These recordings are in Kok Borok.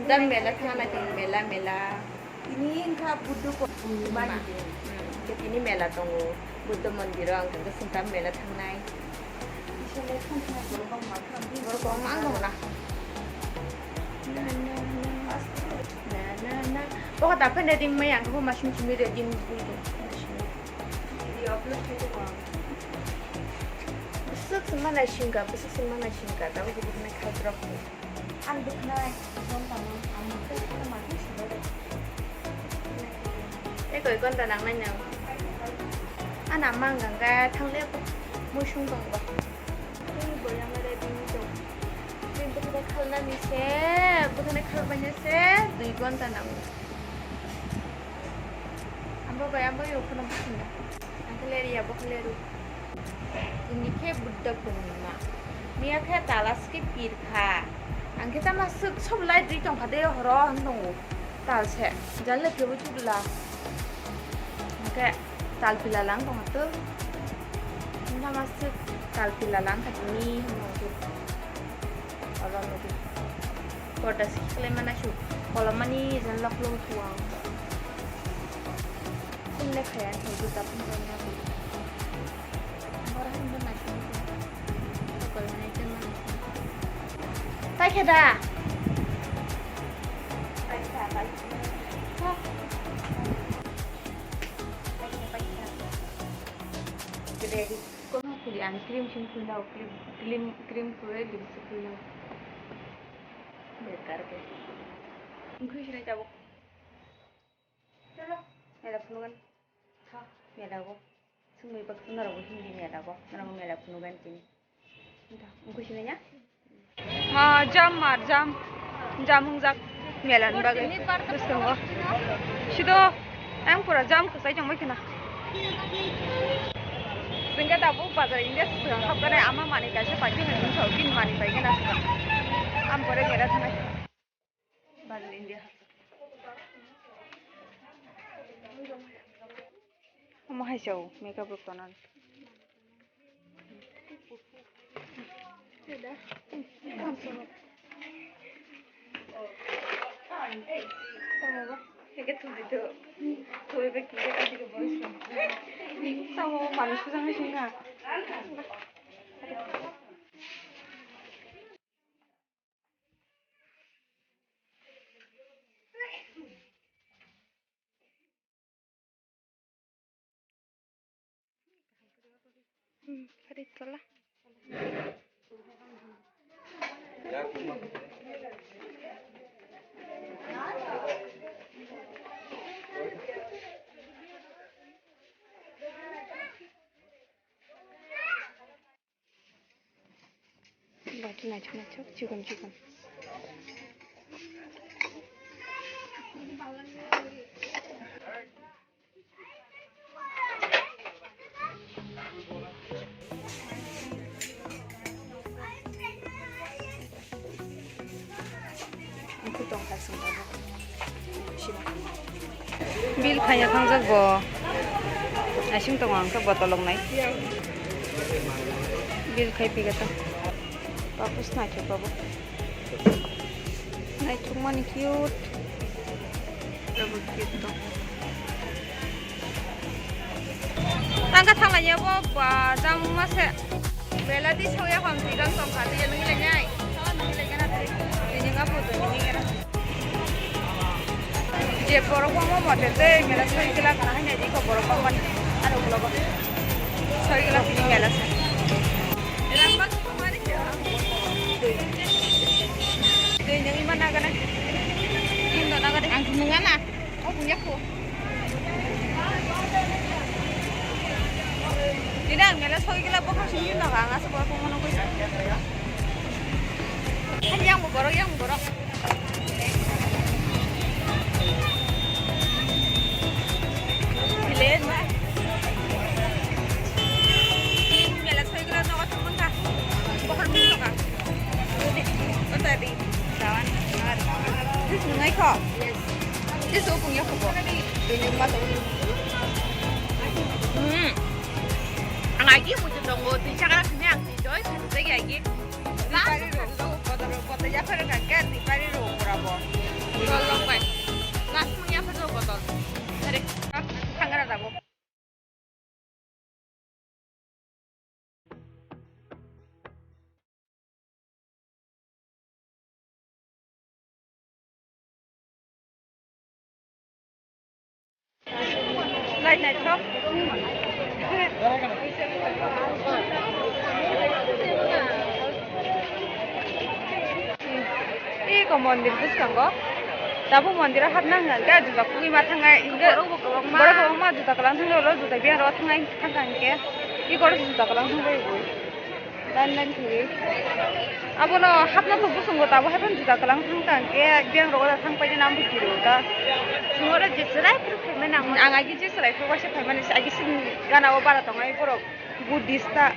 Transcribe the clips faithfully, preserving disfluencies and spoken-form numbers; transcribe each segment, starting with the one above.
Da mela thangna tini mela, mela. Tini wngkha Buddha purnima ni din. Hmm. Ke tini mela tongo. Buddha mondiro ang khe sengkha mela thangnai. Borok kwbangma wng tongna. Na, na, na. Bokha da phai nai ring maya ang khe bo masing simi re din bui de. Bwswk se manai singka, bwswk se manai singka, tabuk bwkhwnai khai borok. Ang bwkhwnai rom tamo, ang bwkhwnai kheno ma khe singba de. Tei koi ghonta nangnai nang? Ana mang gangga thangle muisung tong ba. Tei boyang re ding tong. Tei bwkhwnai khalnani se, bwkhwnai khalbaini se dui ghonta nango. Abo bai abo yo kheno bwswngno. Ang khe leri ya, bo khe leru. Tini khe Buddha purnima. Miya khe tala se khe pirkha. Ang khe tama swk sob light ri tongkha de horo hwn tongo. Tal se. Jal le kebo chukla. Ang khe tal pila lang tongkha to. Ang tama swk tal pila lang kha tini hwn tong khe. Oro nugi. Porda sikhlai mana su. Kolomani jan lok lok tuang. Kumle khaya thai du tapung jani aku. Ora hin ben nasi. Kolomani jan mana su. Tai kheda. Gede di. Kono kuli ang cream sing kuli nao, cream, cream, cream kuli lipstick kuli nao. Bekar ke. Ingkui sini tabuk. Chalo, mela phunugan. Tha, mela go. Sumui bak naro go hindi mela go. Naro go mela phunugan tini. Tha, ingkui sini ya. Ma jam mar jam. Jam hungjak melan bagwi bwskango. Sido ang pura jam kwchai tongbai khna. Jengke tabuk bazar India swkang hapkare ama manwi kaisa paikhe hwnwi wngkha, bini manwi paikhe na swkang. Ang pore mela thangnai. Bazar India hapkha. Omo hai chao makeup rok tonani. Tamo manwi sujak hai singha. Hmm, pari tola. Bati naithok naithok, chikon chikon. Bill khaina thangjak bo. Asing tongo ang khe botolok nai. Bill khai phi khe ta. Papus naithok babo. Naithok mani cute. Babo cute tong. Tangka thangla ya bo ba jamung ma se. Bela di soya kham tigang tong kha, tiya nungi lai nai. Nungi lai gana tei. Tini nga photo nungi gana. Je borok bangma mote tei mela soi kila kana hai nai di ko borok bangma ni. Aro ulo ba. Soi kila tini mela se. Elang bak ko mari kya. Doi. Doi nungi mana gana. Indo na gana. Ang nunga na. Oh, punya ko. Tidak, mela soi gila bokha sini na, ang asa borok mano koi. Kan yang borok, yang borok. Bilen ba. Mela soi gila no kotong mangka. Bokha mano ka. Kota di. Kawan. Ngai ko. Yes. Tei so pung ya khubo. Bini ma to. Hmm. Ang agi mo jong tongo, twi chakra khne ang twi doi, twi doi agi. Pari ro, ro, poto ro, poto ya pare ka ger ni pari ro pura bo. Naithok. Eko mondir bwskango. Tabuk mondiro hapna hwnkha hwnkhe juda kubui ma thangnai hwnkhe borok bo kwbangma. Borok kwbangma juda kwlang thangwi oro juda biyang rogo thangnai thangkha hwnkhe. Eko oro juda kwlang thangbai bo. Line line khaiwi. Abono hapna thok bwskango tabuk haphano juda kwlang thangkha hwnkhe biyang rogo da thangpaidi nang bo kiri ta. Chwng oro je chwrai phuru phaimani ang. Ang agi je chwrai phuru waisa phaimani agi sini gana o bara tongnai borok Buddhist ta.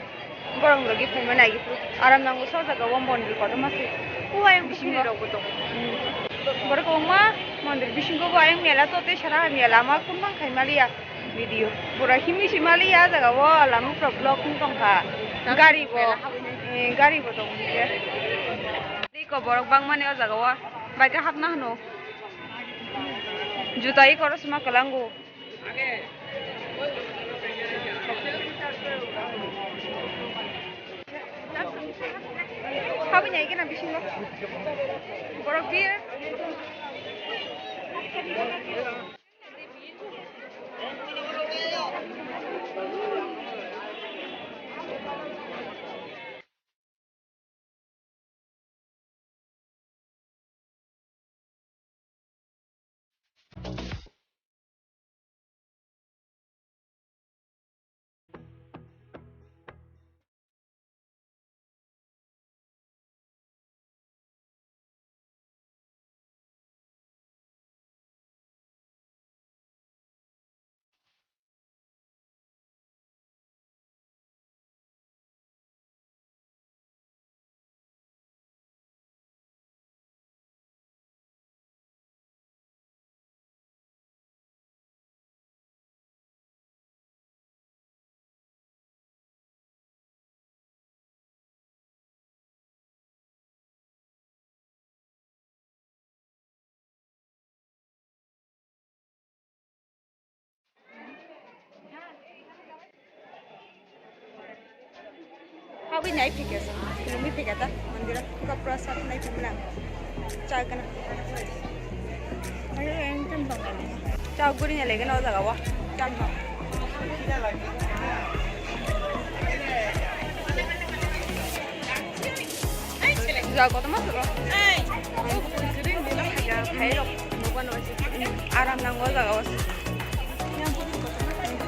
Borok logi phaimani agi phuru aram nango so jaga o mondir kotorma se. O ayang bisingo. Bisingo rok bo tongo. Hmm. Borok kwbangma mondir bisingo bo ayang mela to tei sara hamya lama kunbang khai maliya video. Borok himwi si maliya jaga o lama pura block wng tongkha. Gari bo, mela habwi nai. Eh, gari bo tongo hwnkhe. Tei ko borok bangmani o jaga o bai khe hapna hwno. Juta eko oro sima kwlango. Habwi nai gana bisingo. Borok bir. Habwi nai phikhe se, nungwi phikhe ta, mondiro, kok prasad nai phikhe lang. Cha gana. Ayo, engkam bang. Cha guri nai lege na o jaga o. Cha no. Ja kotorma soro. Aram nango o jaga o.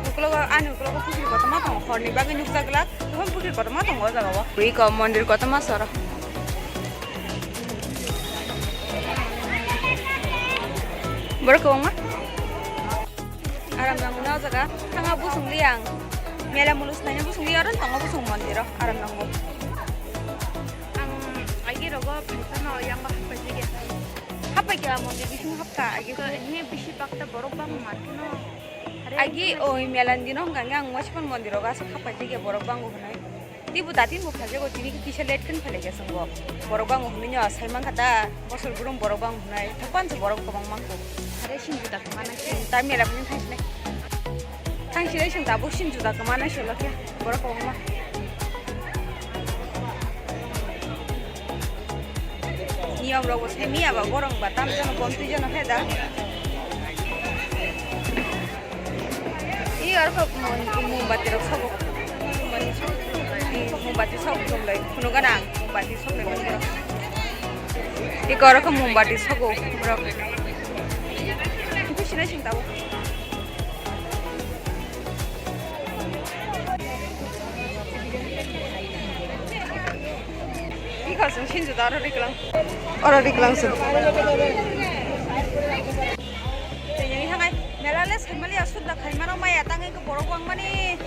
Uklogo, ani uklogo pukhri kotorma tongo, horni bagwi nukjak glak, tei pukhri kotorma tongo o jaga o. Ui ko mondir kotorma soro. Borok kwbangma. Aram nango na o jaga. Thangma bosong li ang. Mela mulus naina bosong li aro tongo bosong mondir o aram nango. Ang agi rogo phaisano yango haphaijagya. Haphaikha mondir bising hapkha agi. Hapkha, ene bisi bakta borok bangma kheno. Agi oi mela ni dino hwnkha hwnkhe ang Mosiphon mondir rogo aswk haphaijagya borok bango hwnwi. Teibo datin bo phajago, tini khe kisa late khe phailaikha chwng bo. Borok bango hwnwi no sai mankha ta, bosor brum borok bango hwnwi, thokpan se borok kwbang mankho. Are sini juda kwmana khe. Ta mela phani thangsinai. Thangsinai chwng tabuk sini juda kwmana solo khe borok kwbangma. Niyom rok bo sai miya ba gorong ba tam jano bom twi jano khe da. Ih, aro kok mombati rok sobo. Mombati sok dong lai. Kuno gana mombati sok lai borok. Iko aro kok mombati sogo borok. Kusinai sing tabo. Iko sing sinju da aro riklang. Oro riklang sing. Tei yang hangai mela le saimali asur da khaimano maya tangwi khe borok wngmani.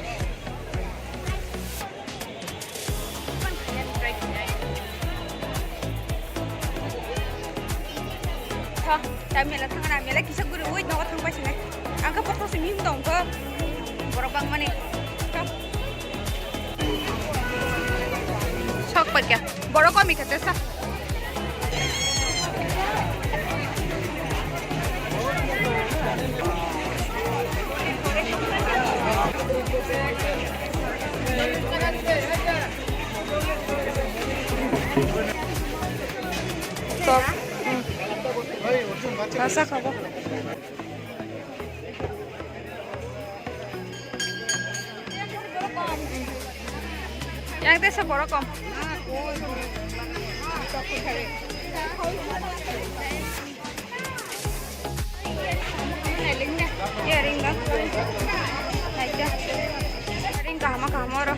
Tha, ta mela thangna, mela kisa guri wait nogo thang pai sinai. Ang khe bokhorok se mihim tong kho. Borok bangmani. Tha. Sok paikha. Borok komi khe tesa. Sok. Hmm. Rasa kabo. Yang te se borok kom. Ye ring da. Naikhe. Ring kahama kahama oro.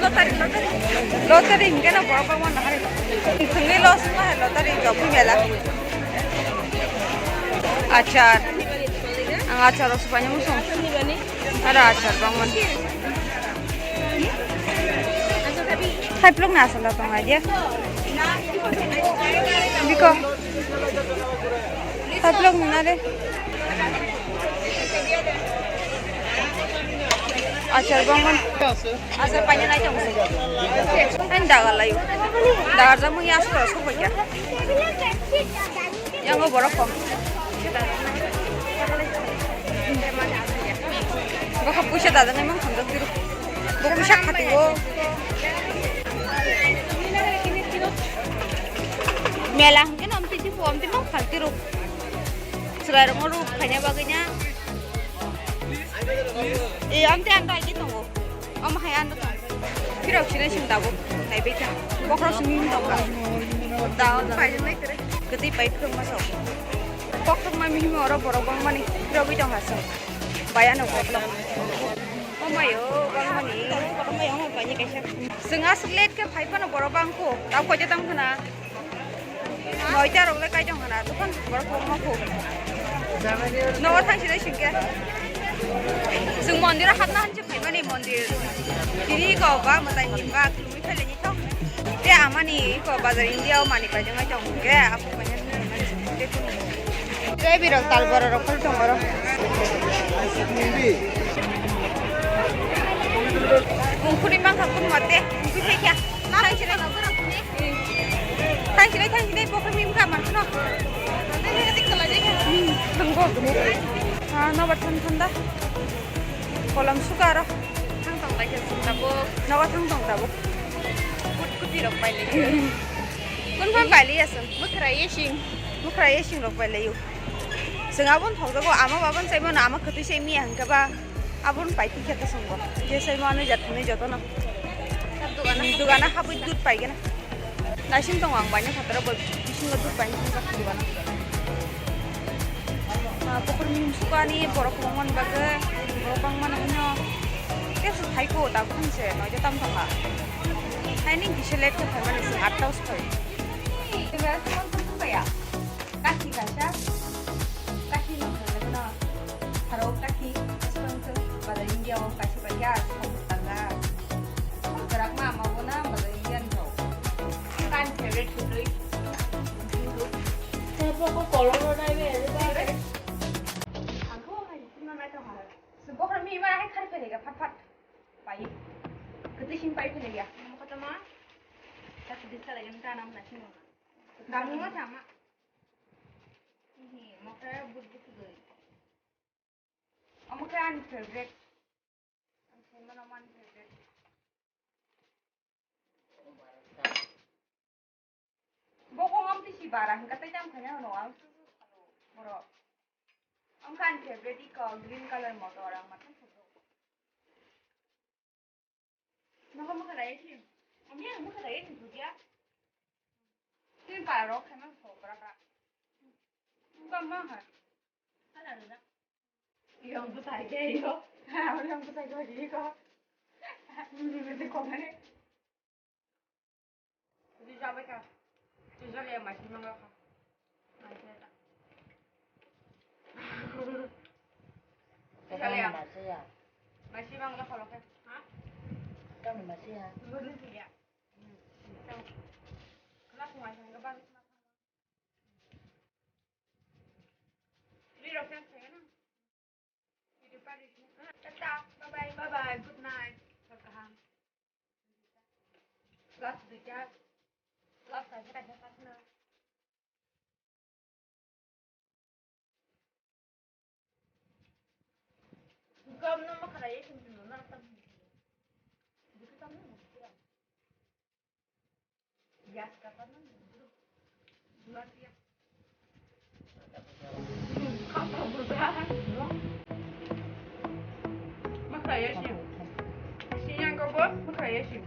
Lottery, lottery. Lottery hingke no borok bangma no hari. Thwngwi los ma hai lottery jok mela. Achar. Ang achar rok swbaini muchung. Aro achar bangmani. Haiplok na asal tong aja. Biko. Haiplok na de. Achar bangman. Achar paina nai tong. Ang daga layo. Daga jamu ya asal sok baja. Yang o borok kom. Baka puisa dada ngai mang khamjak tiro. Bo puisa khati o. Mela hingke no amtwi twi po amtwi mang khalti rok. Chwrai rok rok khaina bagwi na. E amtwi ang dai ki tongo. Omo hai ano tong. Phirok sinai sing tabuk naibai kha. Bokhorok simi tongo. Da o da. Kwtwi pai phirok masa. Koktwma mihimo oro borok bangmani phirogwi tong hasa. Bai ano koklok. Omayo bangmani. Omayo omo bai ni kaisa. Chwng aswk late khe phai phano borok bangkho. Tau koita tang khna. Noita rok le kai tong khna. Tokon borok bangma kho. Nogo thang sinai singkhe. Chwng mondir hapna hanse phaimani mondir. Tini ko ba mwtai ni ba. Te amani ko bazar India o mani paijak nai tong ke apo paijak nai. Te birok tal bora rok phal tong oro. Ungkuri mangkha kun mate ungkuri khe kya. Thai sini thai sini thai sini pokok mim ka man no. Thangbo. Ah, no bathan thanda. Kolam suka aro. Thang tong lai khe chwng tabuk. Nogo thang tong tabuk. Kut kuti rok pai lai. Kun phan pai lai aswng? Mwkhra yesing. Mwkhra yesing rok pai lai. Chwng abon thok jago ama babon sai mano ama kwtwi sai miya hwnkhe ba abon pai tikhe to swngo. Je sai mano jat thani jotono. Dugana habwi dud pai gana. Naising tongo ang baino phataro bo bisingo dud baino thangkha dugano. Ah, pukur mihim sukani borok kwbangmani bagwi borok bangmano hino kesu thaiko tabuk hinse noida tam tongkha. Haini kisa late khe phaimani se atta o soi. Kathi kaisa, kathi no phalna gana, pharo kathi, aswk wngkhe, bazar India o kaisa bai ya, aswk tanga. Kwrak ma, ma bo na, bazar India ni rok. Kan favorite kwtwi. Tei bo ko kolom rw nai be, ani ba. Ang khe bo hai, tini ma nai tong ha. Bokhorok mi ma hai khar phai ga, phat phat. Pai. Kwtwi sing pai phai ya. Mo kata ma. Kathi disa lai jang ta nam na sing. Damu ma sama. Hi, mokra but but goi. Omo khe ani favorite. Ang saimano omo ani favorite. Bo kong am tisi bara hingka tei tam khanya no ang su su salo. Boro. Ang khe ani favorite iko green color motor ang matang photo. Nogo mwkhra ye si. Ami ang mwkhra ye si buja. Tin para rok khana so bra bra. Ba ma ha. Ala rida. Yang butai ke yo. Ha, yang butai ke yo. Ni ni ko mane. Di jabe ka. Di jabe ya masi mangga ka. Masi ta. Di jabe ya. Masi mangga kalau ka. Ha? Kamu masi ya. Belum sih ya. Hmm. Kenapa masi mangga bagus? Tata, bye bye, bye bye, good night. Hor kaham. Last duita, last kaisa kaisa kasna. Gam no ma khara ye kin no na tam. Dikit tam no. Yes, kata no. Dua tiap. Kata Kaya si. Siyang ko bo kaya si.